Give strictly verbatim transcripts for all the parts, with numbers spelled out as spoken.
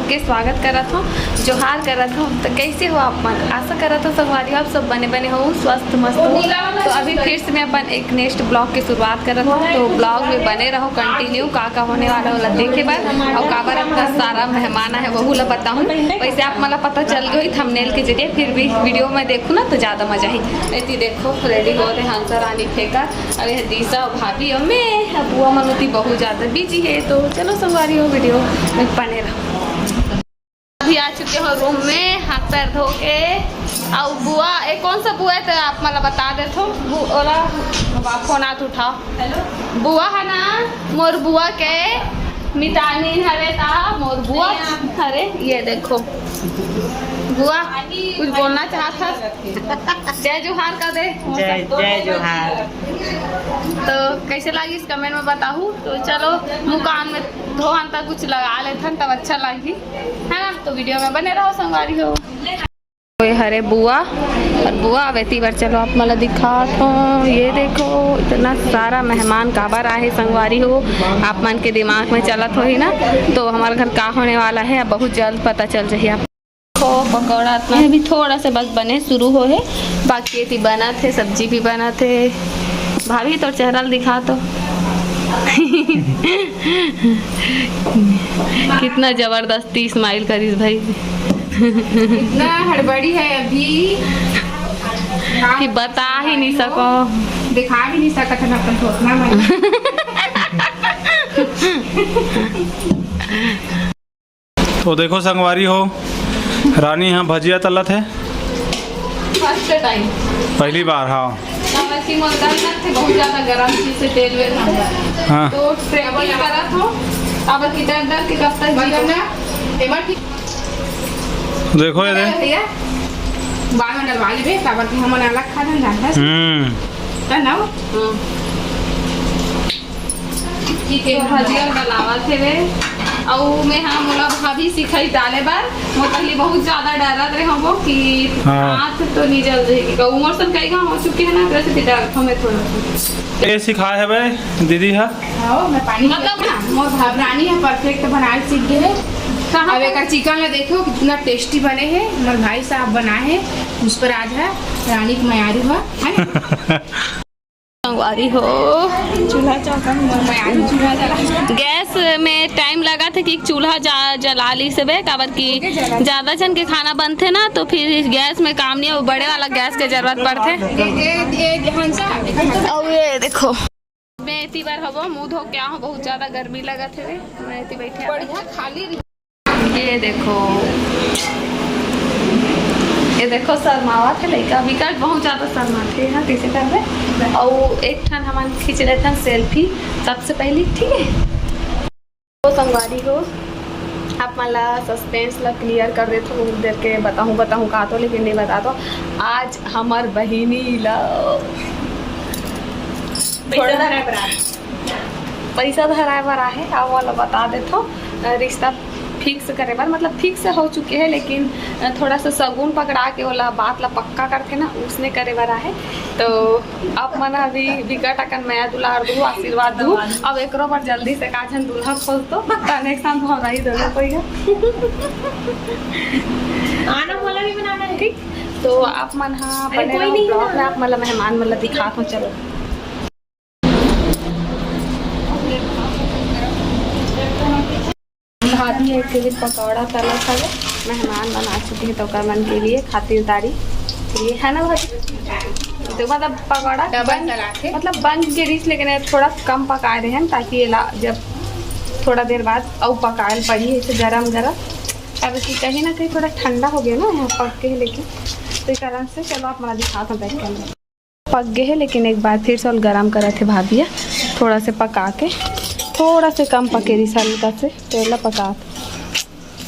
के स्वागत करत हूँ, जोहार करत हूँ। तो कैसे हो आप मन? आशा करत हूँ संगवारी हो आप सब बने बने हो, स्वस्थ मस्त हो। तो अभी फिर से मैं अपन एक नेक्स्ट ब्लॉग की शुरुआत करत हूँ। तो ब्लॉग में बने रहो कंटिन्यू, का का होने वाला होला देखे बर, और काबर इतना सारा मेहमान आए हैं वहू ला बताऊँ। वैसे आप मन ला पता चल गई थंबनेल के जरिए, फिर भी वीडियो में देखो ना तो ज़्यादा मजा ही। एती देखो रेडी हो रहे हंसा रानी फेंका, अरे दिशा भाभी और मैं, अब बुआ मन ओती बहुत ज़्यादा बिजी है। तो चलो संगवारी हो वीडियो में बने रहो। अभी आ चुके हो रूम में हाथ पैर धो के। और बुआ, ए कौन सा बुआ है तो आप मन ला बता देथो। बु-, ओला फोन हाथ उठाओ। हेलो। बुआ है ना, मोर बुआ के मितानी हरे ता मोर बुआ। अरे ये देखो बुआ, कुछ बोलना चाहत हस? जय जोहार कर दे। जय, जय जोहार। तो कैसे लागिस कमेंट में बताहू। तो चलो मुँह कान में धो अंता कुछ लगा लेथन तब अच्छा लागी, है ना? तो वीडियो में बने रहो संगवारी हो। ओए हरे बुआ, और बुआ अब एती बर चलो आप मन ला दिखात हूँ। ये देखो इतना सारा मेहमान काबर आए हे संगवारी हो, आप मन के दिमाग में चलत होही ना, तो हमारे घर का होने वाला है अब बहुत जल्द पता चल जाही आप। देखो पकौड़ा इतना अभी थोड़ा सा बस बने शुरू हो है, बाकी एती बनत है, सब्जी भी बनत है। भाभी तोर चेहरा ल दिखा तो। कितना जबरदस्ती स्माइल करिस भाई। इतना हड़बड़ी है अभी कि बता ही नहीं सको। दिखा भी नहीं सकत है अपन थोथना में। तो देखो संगवारी हो, रानी यहाँ भजिया तलत है। First time. पहली बार, हाँ। काबर कि मोर डर लगथे बहुत ज्यादा गरम चीज से तेल वेल ना। हाँ। तो ट्रेवल करत हो, अब कितना डर के कब तक जी? देखो ये दे। भैया, बाद में डलवा लेबे, काबर कि हमन अलग खा जान जानत हस। हम्म। है ना? हम्म। ठीक है, भजिया बनावत हेवे। अउ मैं, हाँ, मोला भाभी सिखाई डाले बर। मोर पहली बहुत ज्यादा डरत रहे हूँ कि हाँ। हाथ तो नहीं जल जाएगी। उमर सन कई घाव हो चुके हैं ना, वैसे भी डरत हूँ मैं थोड़ा सा। ये सिखाए हवे दीदी हा। हाँ, मैं पानी मतलब ना, मोर भाभी रानी है, परफेक्ट बनाए सीख गए है। कहाँ अब पर? एक चिकन ला देखो कितना टेस्टी बने है, मोर भाई साहब बनाए है, उस पर आज है रानी की मयारू है, है ना? संगवारी हो। चूल्हा चौका में। गैस में टाइम लगा थे कि चूल्हा जा, जला ली से बे, काबर कि ज्यादा जन के खाना बनथे ना, तो फिर गैस में काम नहीं है, वो बड़े वाला गैस के जरूरत पड़थे। ए, ए, ए, हंसा। और ये देखो, मैं एती बर हवो, मुंह धो के आऊँ, बहुत ज्यादा गर्मी लगत हे। मैं एती बैठे हवो। बढ़िया खाली ये देखो, ये देखो, शर्मावत हे लइका, विकट बहुत ज्यादा शर्माथे। हाँ, कैसे करबे? अउ एक ठन हमन खींच लेथन सेल्फी सबसे पहली, ठीक है? तो संगवारी हो, आप मन ला सस्पेंस ला क्लियर कर देथो, बहुत देर के बताहूँ बताहूँ का तो, लेकिन नहीं बता तो। आज हमर बहिनी ला पैसा धराए बर आए। पैसा धराए बर आहे, अब वाला बता देथो। अ, रिश्ता फिक्स करे बर, मतलब फिक्स हो चुके है, लेकिन, अ, थोड़ा सा सगुन पकड़ा के ओला बात ला पक्का करथे ना, उसने करे बर आहे। तो आप मन अभी विकट अकन मया दुलार दू, आशीर्वाद दू। अब एकरो बर जल्दी से का झन दूल्हा खोज दो, कनेक्शन भौराई दोनों कोई है। आना वाला भी बनाना है। ठीक, तो आप मन हा अरे बने कोई रहो नहीं ब्लॉग ना। में, आप मन ला मेहमान मन ला दिखात हो। चलो। भाभी एक के लिए पकौड़ा तलत हवे, मेहमान मन आ चुके हैं तो ओकर मन के लिए खातिरदारी के लिए, है ना भाभी? तो मतलब पकौड़ा डबल बन, तलाक है। मतलब बन के रिस, लेकिन ये थोड़ा कम पकाए रहे हैं ताकि ये ला-, जब थोड़ा देर बाद अउ पकाए पड़ी है इसे गरम गरम, अब कि कहीं ना कहीं थोड़ा ठंडा हो गया ना यहाँ पक के, लेकिन तो इस कारण से चलो आप मला दिखात हो बैठ के। पक गए है, लेकिन एक बार फिर से ओला गरम करत हे भाभी ह, थोड़ा से पका के, थोड़ा से कम पके रहिस हल्का से, तो एला पका।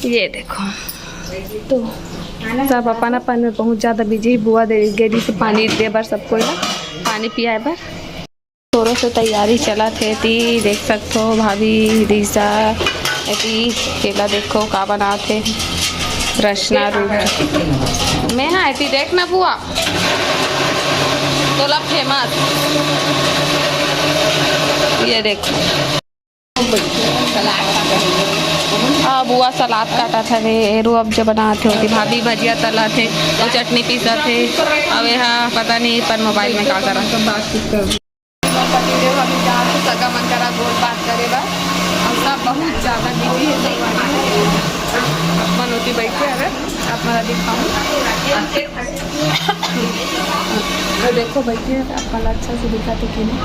ये देखो, तो सब अपन अपन में बहुत ज्यादा बिजी, बुआ दे गे रहिस पानी दे बर, सबको एला पानी पियाए बर। थोड़ा से तैयारी चलत हे, ती देख सकथो भाभी, दिशा, एती केला देखो का बनात हे, रचना रूप। मैं हाँ, एती देख ना बुआ, तोला फेमस, ये देख। अब बुआ सलाद काटत हवे, एरू अब जो बनात हे, ओती भाभी भजिया तलत हे, वो चटनी पीसत हे। अब एहा पता नहीं अपन मोबाइल में का करत हे। पतिदेव अभी जात हे सगा मन करा गोठ बात करे बर। हम सब बहुत ज्यादा बिजी हे, सब मन ओती बैठे हवे। आप मन ला दिखाऊं, तो देखो बैठे हवे, आप मन ला अच्छा से दिखत हे कि नहीं।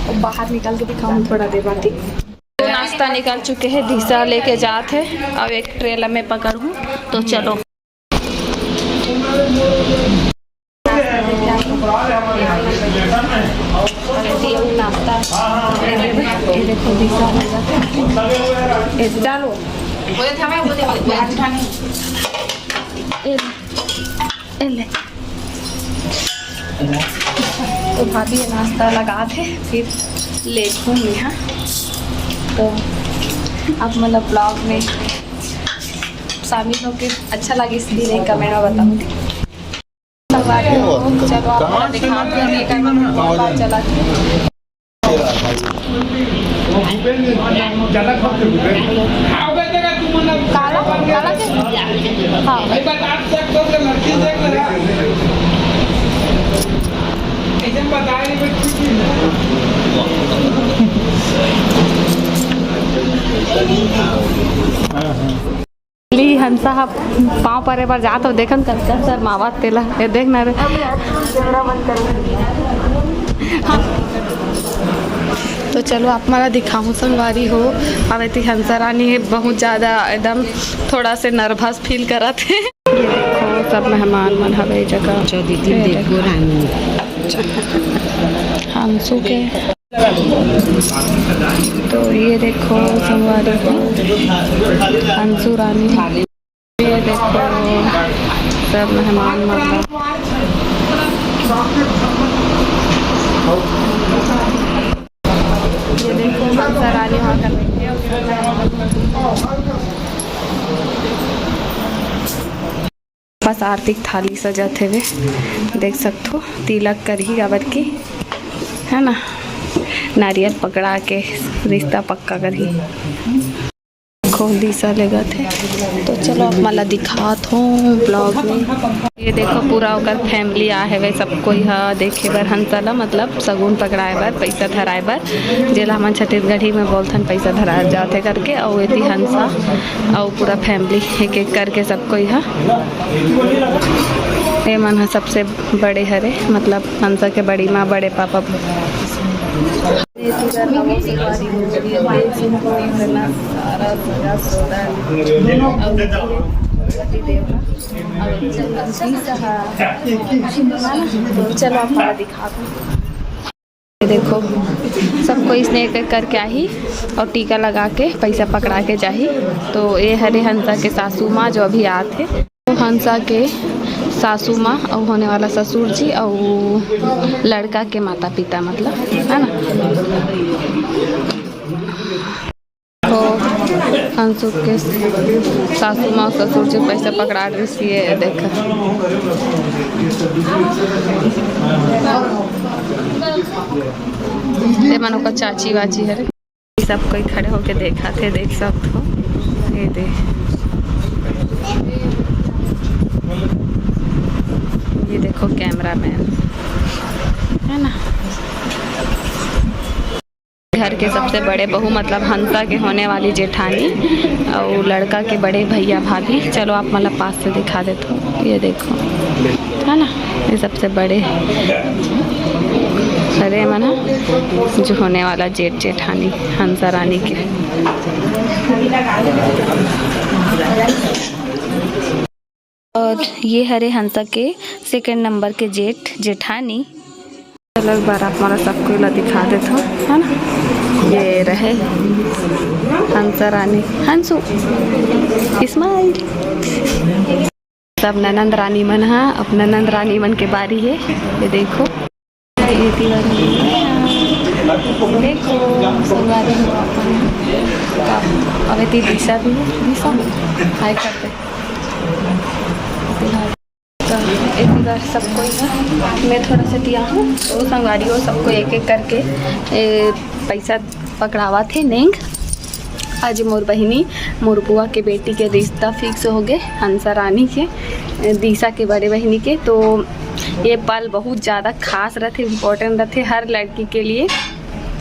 तो बाहर निकाल के दिखाऊं थोड़ा देर बाद ही। तो नाश्ता निकल चुके हे, दिशा लेके जात हे, अब एक ट्रे ला मैं पकड़हूं। तो चलो। नाश्ता, ये देखो, दिशा हो गया। ये डालो। ये, ये ले। तो भाभी ये नाश्ता लगात हे, फिर लेट हूँ मैं, हाँ। तो आप मतलब ब्लॉग में शामिल होके अच्छा लगिस कि नहीं, कमेंट में बताओ। संगवारी हो, चलो आप मन ला दिखात हूँ, एक बार चला के। काला, काला के? हाँ। ली हंसा ह पाँव परे बर जात हो, देखन कतका शर्मावत तेला। ये देख ना रे। हाँ। तो चलो आप मन ला दिखाहूँ संगवारी हो। अब एती हंसा रानी हे, बहुत ज्यादा एकदम थोड़ा से नर्वस फील करत हे। ये देखो सब मेहमान मन हवे ए जगह। अच्छा दीदी, ये देखो देखो। रानी। हंसू के। तो ये देखो संगवारी हो, हंसू रानी। ये देखो सब मेहमान मतलब। ये देखो हंसा रानी वहाँ कर रही है। बस आरती के थाली सजत हेवे, देख सकथो, तिलक करही काबर की, है ना, नारियल पकड़ा के रिश्ता पक्का करही। खोल दिशा लेगत हे, तो चलो आप मन ला दिखात हूँ ब्लॉग में। ये देखो पूरा ओकर फैमिली आ हेवे, सब कोई ह देखे बर हंसा ला, मतलब सगुन पकड़ाए बर, पैसा धराए बर, जेला हमन छत्तीसगढ़ी में बोलथन पैसा धराए जाथे करके। अउ एती हंसा अउ पूरा फैमिली एक एक करके सब कोई ह। ये मन ह सबसे बड़े हरे, मतलब हंसा के बड़ी माँ, बड़े पापा। तो चलो आप मन ला दिखा दूँ। ये देखो, सबको इसने एक एक करके आही और टीका लगा के पैसा पकड़ा के जाही। तो ये हरे हंसा के सासू माँ जो अभी आत हे, तो हंसा के सासू माँ और होने वाला ससुर जी और लड़का के माता पिता, मतलब, है ना। तो हंसू के सासू माँ ससुर जी पैसा पकड़ा रही है, देखा। ये मानो का चाची वाची हरे। सब कोई खड़े होके देखा थे, देख सकत हो। ये दे, ये देखो कैमरामैन, है ना। घर के सबसे बड़े बहू, मतलब हंसा के होने वाली जेठानी, और लड़का के बड़े भैया भाभी। चलो आप मन ला पास से दिखा देत हो, ये देखो, है ना, ये सबसे बड़े हरे मन ह, जो होने वाला जेठ जेठानी हंसा रानी के। और ये हरे हंसा के सेकंड नंबर के जेठ जेठानी। चलो एक बार आप मन ला सबको ला दिखा देत हो, है ना। ये रहे हंसा रानी, हंसू, स्माइल। सब ननंद रानी मन ह, अब ननंद रानी मन के बारी है। ये देखो, ये दीवार देखो, संगवारी हो अपन। अब ये दिशा भी है, दिशा हाय करते। तो एक बार सबको ही, मैं थोड़ा सा दिया हूँ, तो संगवारी हो सबको एक एक करके ए, पैसा पकड़ावा थे नेंग। आज मोर बहिनी, मोर बुआ के बेटी के रिश्ता फिक्स हो गए हंसा रानी के, दिशा के बड़े बहिनी के। तो ये पल बहुत ज़्यादा खास रहते, इम्पोर्टेंट रहते हर लड़की के लिए,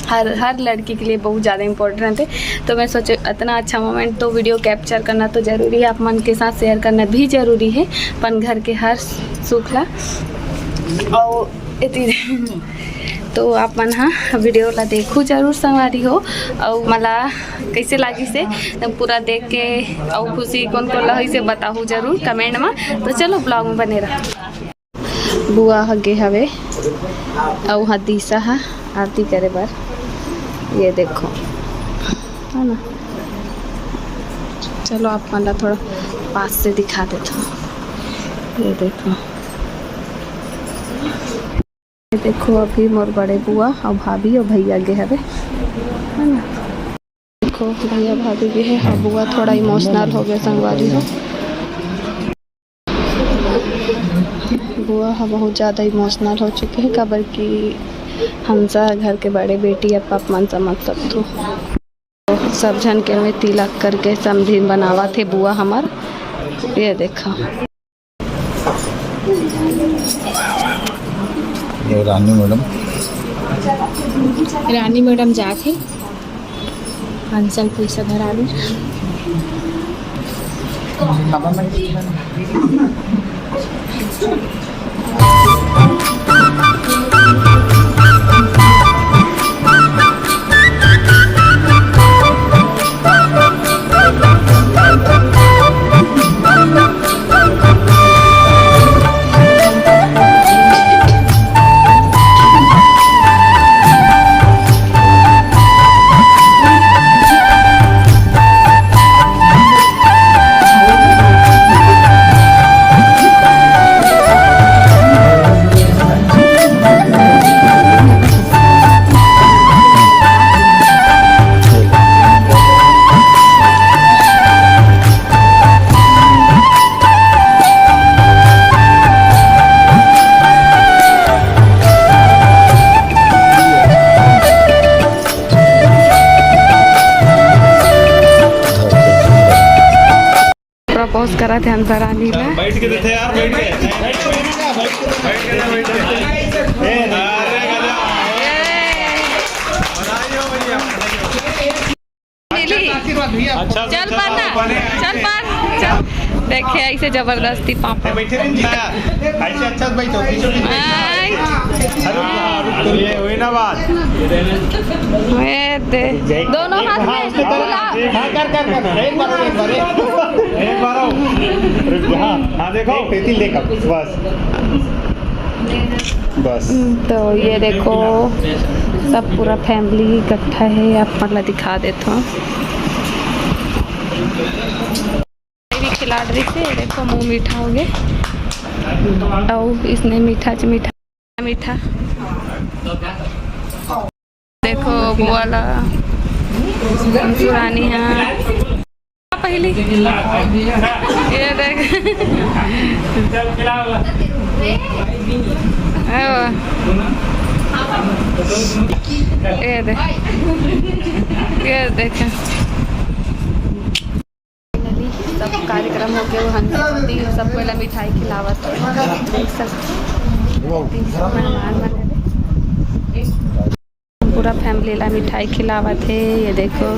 हर हर लड़की के लिए बहुत ज़्यादा इम्पोर्टेंट रहते। तो मैं सोचे इतना अच्छा मोमेंट तो वीडियो कैप्चर करना तो ज़रूरी है, आप मन के साथ शेयर करना भी ज़रूरी है अपन घर के हर सुख ला। और एती तो आप मन हा वीडियो ला देखू जरूर संगवारी हो, अउ मला कैसे लागिस हे पूरा देख के, अउ खुशी कोन कोन ला होइस हे बताहू जरूर कमेंट में। तो चलो ब्लॉग में बने रहो। बुआ ह गे हवे, अउ हा दिशा हा आरती करे बर। ये देखो, है ना, चलो आप मन ला थोड़ा पास से दिखा देता हूँ। ये देखो, ये देखो, अभी मोर बड़े बुआ अउ भाभी अउ भैया गे हवे, है ना। देखो, भैया भाभी गे हे, अउ बुआ थोड़ा इमोशनल हो गए संगवारी हो। बुआ ह बहुत ज़्यादा इमोशनल हो चुके हैं, काबर कि हंसा घर के बड़े बेटी, अब आप मन समझ सकथो। सब झन के में तिलक करके समधिन बनावत हे बुआ हमर। ये देखा। ये रानी मैडम। रानी मैडम जाके अंचल पैसा धरा लू। प्रपोज करा थे अंतरानी ला। बैठ के देते यार, बैठ के। बैठ के, बैठ के। ए, ना, मिली। अच्छा, चल अच्छा, पाना, अच्छा, चल पान, चल। देखे ऐसे जबरदस्ती पापा। बैठे रहिए जी। ऐसे अच्छा से बैठो, बीचों बीच बैठो। आय। अरे, हाँ, रुक, रुक। ये हुई ना बात। ये दे। दोनों हाथ हाँ, में उसके तरफ। गुलाब। हाँ, कर, कर, कर। एक बार और, एक बार, एक। एक बार और। रुक, हाँ, हाँ, देखो। एक, तीन, लेकर। बस। बस। हम्म, तो ये देखो, सब पूरा फैमिली इकट्ठा है, आप मन ला दिखा देता हूँ। भी खिला रही थी, ये देखो, मुंह मीठा हो गया। और इसने मीठा च मीठा, मीठा। देखो, बुआ ला पुरानी है पहली। ये देख। हाँ। ये देख। ये देख। Finally सब कार्यक्रम हो गया, वो हंसी होती, सब कोई ला मिठाई खिलावत है। सब, सब मेहमान मन है। पूरा फैमिली ला मिठाई खिलावत है। ये देखो,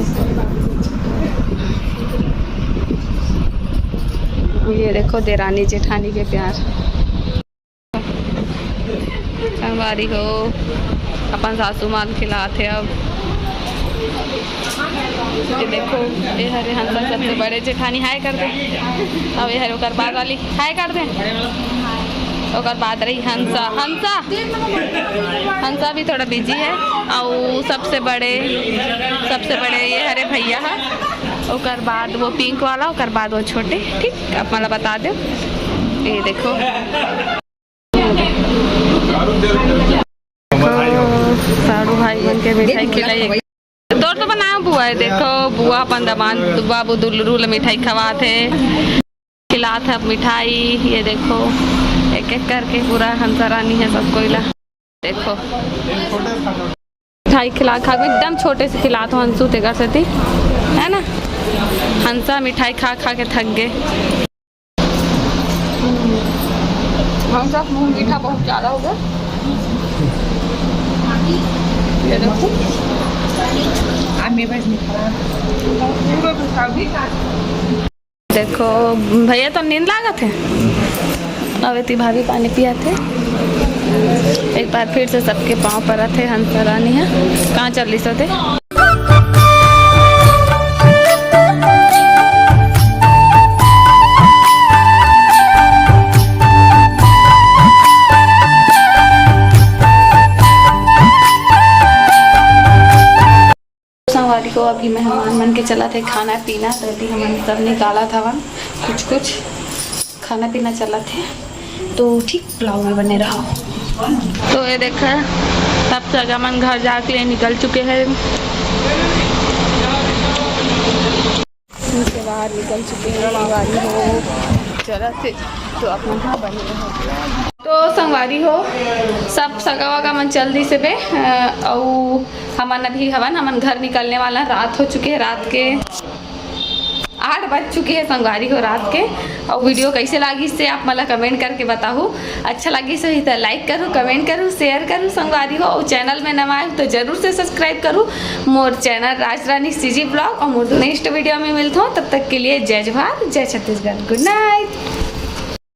ये देखो देरानी जेठानी के प्यार। संगवारी हो, अपन सासू माँ ल खिलात हे अब। ये देखो, ये हरे हंसा सबसे बड़े जेठानी, हाय कर दे। अब ये हरे ओकर बाद वाली, हाय कर दे। ओकर बाद रही हंसा, हंसा, हंसा भी थोड़ा बिजी है। और सबसे बड़े, सबसे बड़े ये हरे भैया है, ओकर बाद वो पिंक वाला, ओकर बाद वो छोटे। ठीक, आप मला बता दो। ये देखो, देखो, साढ़ू भाई मन के मिठाई खिलाई। तोर तो बनाए बुआ है, देखो, बुआ अपन दमान बाबू दुलरू ल मिठाई खवात है, खिलात है अब मिठाई। ये देखो, एक एक करके पूरा हंसा रानी है सब कोई ला। देखो, मिठाई खिला खा के एकदम छोटे से खिलात हो हंसू, तेकर सेती, है ना? हंसा मिठाई खा खा के थक गए। हंसा मुंह मीठा बहुत ज्यादा हो गया। ये देखो। देखो भैया, तो नींद लागत है। अबे ती भाभी पानी पियात है। एक बार फिर से सबके पाँव परत है हंसा रानी है। कहाँ चल रही सोते? संगवारी हो, अभी मेहमान मन के चलत हे खाना पीना, तो अभी हमन सब निकालत हवन कुछ कुछ खाना पीना चलत हे, तो ठीक vlog में बने रहो। तो ये देखा, सब सगा मन घर जाके लिए निकल चुके हैं। घर से बाहर निकल चुके हैं संगवारी हो, चलत हे, तो अपन हाँ बने रहो। तो संगवारी हो, सब सगा वगा मन चल दिस हे बे, अ, अउ हमन अभी हवन, हमन घर निकलने वाला, रात हो चुके हैं, रात के आठ बज चुके हैं संगवारी हो रात के। अउ video कैसे लागिस से आप मला comment करके बताहू। अच्छा लागिस होही त like करू, comment करू, share करू संगवारी हो। अउ channel में नवा आए हो तो जरूर से subscribe करू मोर channel राजरानी CG vlog। अउ मोर next video में मिलत हूँ, तब तक के लिए जय जोहार, जय छत्तीसगढ़, good night।